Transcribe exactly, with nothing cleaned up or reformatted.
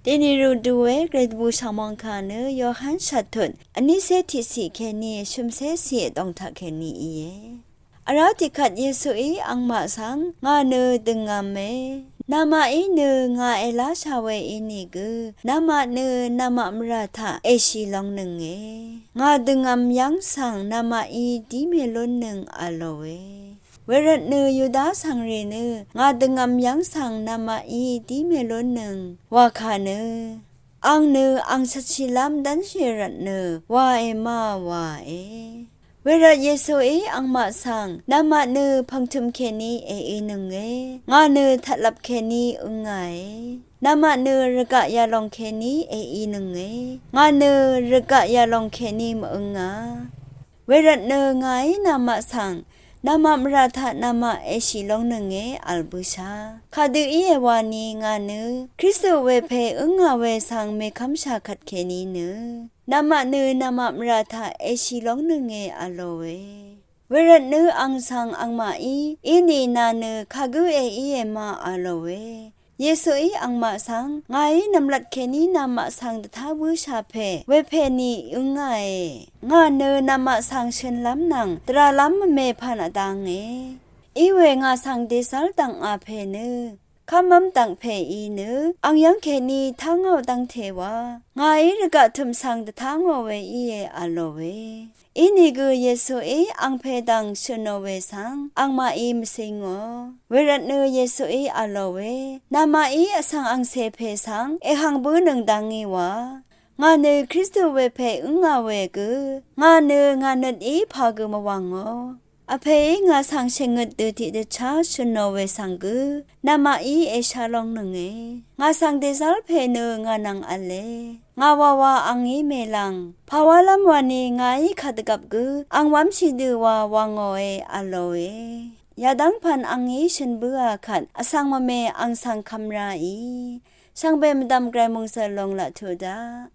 Dèní rø dø we Gvray dvbù shv̀ngmòng kà nø Yohan shvt tut vnícé tiqciq kèní shø̀mcé ciq vdòng taq kèní íe. Vrá tiqkvt Yesuí angmaq svng, ngà nø døngv̄me. Namaqí nø ngà èláshà we ínìgø, namaq nø namaq mvrà taq èshì longnønge. Ngà døngv̄m yv́ng svng namaqí dí mèlúnnøng v̄lòe. Wervt nø Yuda vsvngrì nø ngà døngv̄m yv́ng svng namaqí dí mèlúnnøng wa kà nø, ang nø ang shvtshìlv́m dv́nshì rvt nø wae ma wae. Wervt Yesuí angmaq svng, namaq nø pv̀ngtø̀m kèní èínønge, ngà nø tvtlvp kèní ǿngàe. Namaq nø rvgaq yalòng kèní èínønge, ngà nø rvgaq yalòng kèní mv-ǿngà. Wervt nø ngàí namaq svng, namaq mvrà taq namaq èshì longnønge v̄l bǿshà. Kadø íe wani ngà nø Kristu wepè ǿngà we svng mèkv́mshà kvt kèní nø, namaq nø namaq mvrà taq èshì longnønge v̄lòe. Wervt nø ang svng angmaqí, ínìnà nø kagǿ èíe ma v̄lòe. Yesuí angmaq svng, ngàí nv̀mlat kèní namaq svng dvtá bǿshà pè wepè ni ǿngàe. Ngà nø namaq svng shø̀nlv́m nvng dvralv́m mvme pv̀n vdvnge. Iwe ngà svng dèzv́r dvngà pè nø, kv́mv́m dvng pè í nø, ang yv́ng kèní tángò dv́ngte wa, ngàí rvgaq tø̀m svng dvtángò we íe v̄lòe. Inìgø Yesuí angpè dv̀ng shø̀nò we svng angmaqí mvcingò. Wervt nø Yesuí v̄lòe, namaqí vsvng angcè pè svng èhv̀ng bǿnøng dvngí wa, ngà nø Kristu wepè ǿngà we gø, ngà nø ngà nøtí pà gø mvwàngò. Vpèí ngà svng shèngøt dø tiqdvchá shø̀nò we svng gø, namaqí èshá longnønge. Ngà svng dèzv́r pè nø ngà nvng v̄le. Ngà wawa angí mèlv̀ng. Pàwálv́m wani ngàí kadvgvp gø, ang wv́mshì dø wa wvngòe v̄lòe. Yadv́ng pv̀n angí shø̀n bǿà kvt, vsvng mvme ang svng kvmraì. Shvngbe mvdv̀m Gvray mòngsø̀l long laq tuq daq.